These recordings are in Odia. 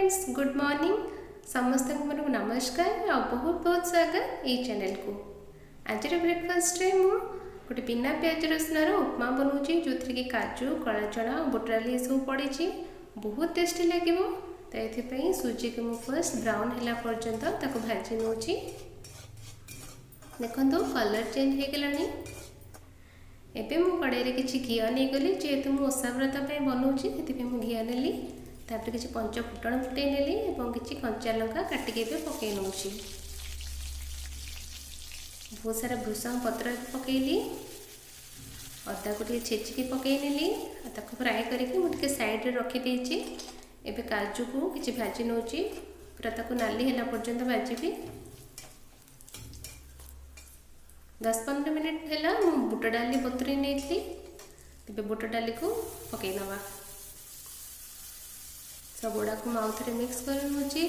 Friends, good morning. ସମସ୍ତଙ୍କୁ ମୋର ନମସ୍କାର ଆଉ ବହୁତ ବହୁତ ସ୍ୱାଗତ ଏଇ ଚ୍ୟାନେଲକୁ। ଆଜିର ବ୍ରେକଫାଷ୍ଟରେ ମୁଁ ଗୋଟେ ବିନା ପିଆଜ ରସୁଣର ଉପମା ବନାଉଛି, ଯେଉଁଥିରେ କି କାଜୁ, କଳା ଚଣା ଆଉ ବୁଟ ଡାଲି ଏସବୁ ପଡ଼ିଛି। ବହୁତ ଟେଷ୍ଟି ଲାଗିବ। ତ ଏଥିପାଇଁ ସୁଜିକୁ ମୁଁ ଫାର୍ଷ୍ଟ ବ୍ରାଉନ୍ ହେଲା ପର୍ଯ୍ୟନ୍ତ ତାକୁ ଭାଜି ନେଉଛି। ଦେଖନ୍ତୁ, କଲର୍ ଚେଞ୍ଜ ହେଇଗଲାଣି। ଏବେ ମୁଁ କଡ଼େଇରେ କିଛି ଘିଅ ନେଇଗଲି। ଯେହେତୁ ମୁଁ ଓଷା ବ୍ରତ ପାଇଁ ବନାଉଛି, ସେଥିପାଇଁ ମୁଁ ଘିଅ ନେଲି। ତାପରେ କିଛି ପଞ୍ଚ ଫୁଟଣ ଫୁଟେଇ ନେଲି ଏବଂ କିଛି କଞ୍ଚା ଲଙ୍କା କାଟିକି ଏବେ ପକାଇ ନେଉଛି। ବହୁତ ସାରା ଭୃଷଙ୍ଗ ପତ୍ର ଏବେ ପକାଇଲି। ଅଦାକୁ ଟିକେ ଛେଚିକି ପକାଇ ନେଲି ଆଉ ତାକୁ ଫ୍ରାଏ କରିକି ମୁଁ ଟିକେ ସାଇଡ଼୍ରେ ରଖିଦେଇଛି। ଏବେ କାଜୁକୁ କିଛି ଭାଜି ନେଉଛି, ପୁରା ତାକୁ ନାଲି ହେଲା ପର୍ଯ୍ୟନ୍ତ ଭାଜିବି। 10-15 ମିନିଟ୍ ହେଲା, ମୁଁ ବୁଟ ଡାଲି ବତୁରେଇ ନେଇଥିଲି। ଏବେ ବୁଟ ଡାଲିକୁ ପକାଇ ନେବା। ସବୁଗୁଡ଼ାକୁ ମୁଁ ଆଉ ଥରେ ମିକ୍ସ କରି ନେଉଛି।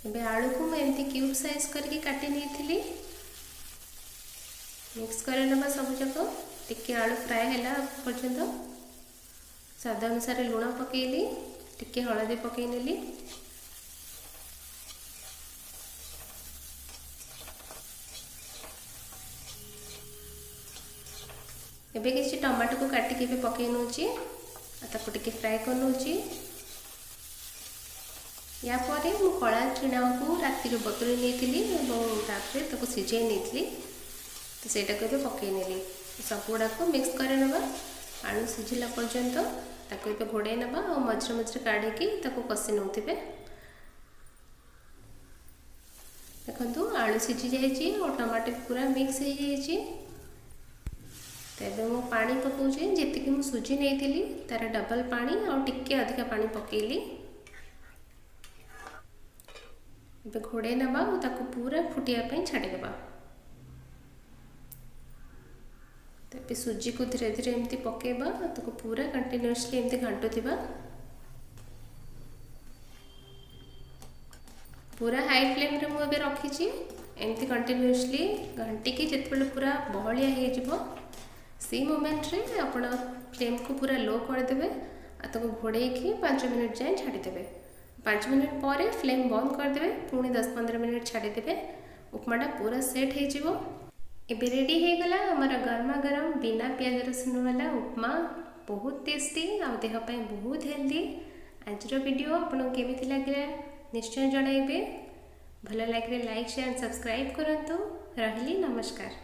ଏବେ ଆଳୁକୁ ମୁଁ ଏମିତି କ୍ୟୁବ୍ ସାଇଜ୍ କରିକି କାଟି ନେଇଥିଲି। ମିକ୍ସ କରି ନେବା ସବୁଯାକ, ଟିକେ ଆଳୁ ଫ୍ରାଏ ହେଲା ପର୍ଯ୍ୟନ୍ତ। ସ୍ୱାଦ ଅନୁସାରେ ଲୁଣ ପକାଇଲି, ଟିକେ ହଳଦୀ ପକାଇ ନେଲି। ଏବେ କିଛି ଟମାଟୋକୁ କାଟିକି ଏବେ ପକାଇ ନେଉଛି ଆଉ ତାକୁ ଟିକେ ଫ୍ରାଏ କରିନେଉଛି। ୟା ପରେ ମୁଁ କଳା ଚଣାକୁ ରାତିରୁ ବତୁରେଇ ନେଇଥିଲି ଏବଂ ତାପରେ ତାକୁ ସିଝେଇ ନେଇଥିଲି, ତ ସେଇଟାକୁ ଏବେ ପକାଇ ନେଲି। ସବୁଗୁଡ଼ାକୁ ମିକ୍ସ କରିନେବା ଆଳୁ ସିଝିଲା ପର୍ଯ୍ୟନ୍ତ। ତାକୁ ଏବେ ଘୋଡ଼େଇ ନେବା ଆଉ ମଝିରେ ମଝିରେ କାଢ଼ିକି ତାକୁ କଷି ନେଉଥିବେ। ଦେଖନ୍ତୁ, ଆଳୁ ସିଝି ଯାଇଛି ଆଉ ଟମାଟୋ ପୁରା ମିକ୍ସ ହେଇଯାଇଛି। ତ ଏବେ ମୁଁ ପାଣି ପକାଉଛି। ଯେତିକି ମୁଁ ସୁଜି ନେଇଥିଲି, ତାର ଡବଲ୍ ପାଣି ଆଉ ଟିକେ ଅଧିକା ପାଣି ପକାଇଲି। ଏବେ ଘୋଡ଼େଇ ନେବା ଆଉ ତାକୁ ପୁରା ଫୁଟିବା ପାଇଁ ଛାଡ଼ିଦେବା। ତ ଏବେ ସୁଜିକୁ ଧୀରେ ଧୀରେ ଏମିତି ପକାଇବା ଆଉ ତାକୁ ପୁରା କଣ୍ଟିନ୍ୟୁଅସଲି ଏମିତି ଘାଣ୍ଟୁଥିବା। ପୁରା ହାଇ ଫ୍ଲେମ୍ରେ ମୁଁ ଏବେ ରଖିଛି। ଏମିତି କଣ୍ଟିନ୍ୟୁଅସଲି ଘାଣ୍ଟିକି ଯେତେବେଳେ ପୁରା ବହଳିଆ ହେଇଯିବ, ସେଇ ମୋମେଣ୍ଟରେ ଆପଣ ଫ୍ଲେମ୍କୁ ପୁରା ଲୋ କରିଦେବେ ଆଉ ତାକୁ ଘୋଡ଼େଇକି 5 ମିନିଟ୍ ଯାଏଁ ଛାଡ଼ିଦେବେ। 5 ମିନିଟ୍ ପରେ ଫ୍ଲେମ୍ ବନ୍ଦ କରିଦେବେ, ପୁଣି 10-15 ମିନିଟ୍ ଛାଡ଼ିଦେବେ। ଉପମାଟା ପୁରା ସେଟ୍ ହେଇଯିବ। ଏବେ ରେଡ଼ି ହେଇଗଲା ଆମର ଗରମା ଗରମ ବିନା ପିଆଜ ରସୁଣ ବାଲା ଉପମା। ବହୁତ ଟେଷ୍ଟି ଆଉ ଦେହ ପାଇଁ ବହୁତ ହେଲ୍ଦି। ଆଜିର ଭିଡ଼ିଓ ଆପଣଙ୍କୁ କେମିତି ଲାଗିଲା, ନିଶ୍ଚୟ ଜଣାଇବେ। ଭଲ ଲାଗିଲେ ଲାଇକ୍, ସେୟାର, ସବସ୍କ୍ରାଇବ୍ କରନ୍ତୁ। ରହିଲି, ନମସ୍କାର।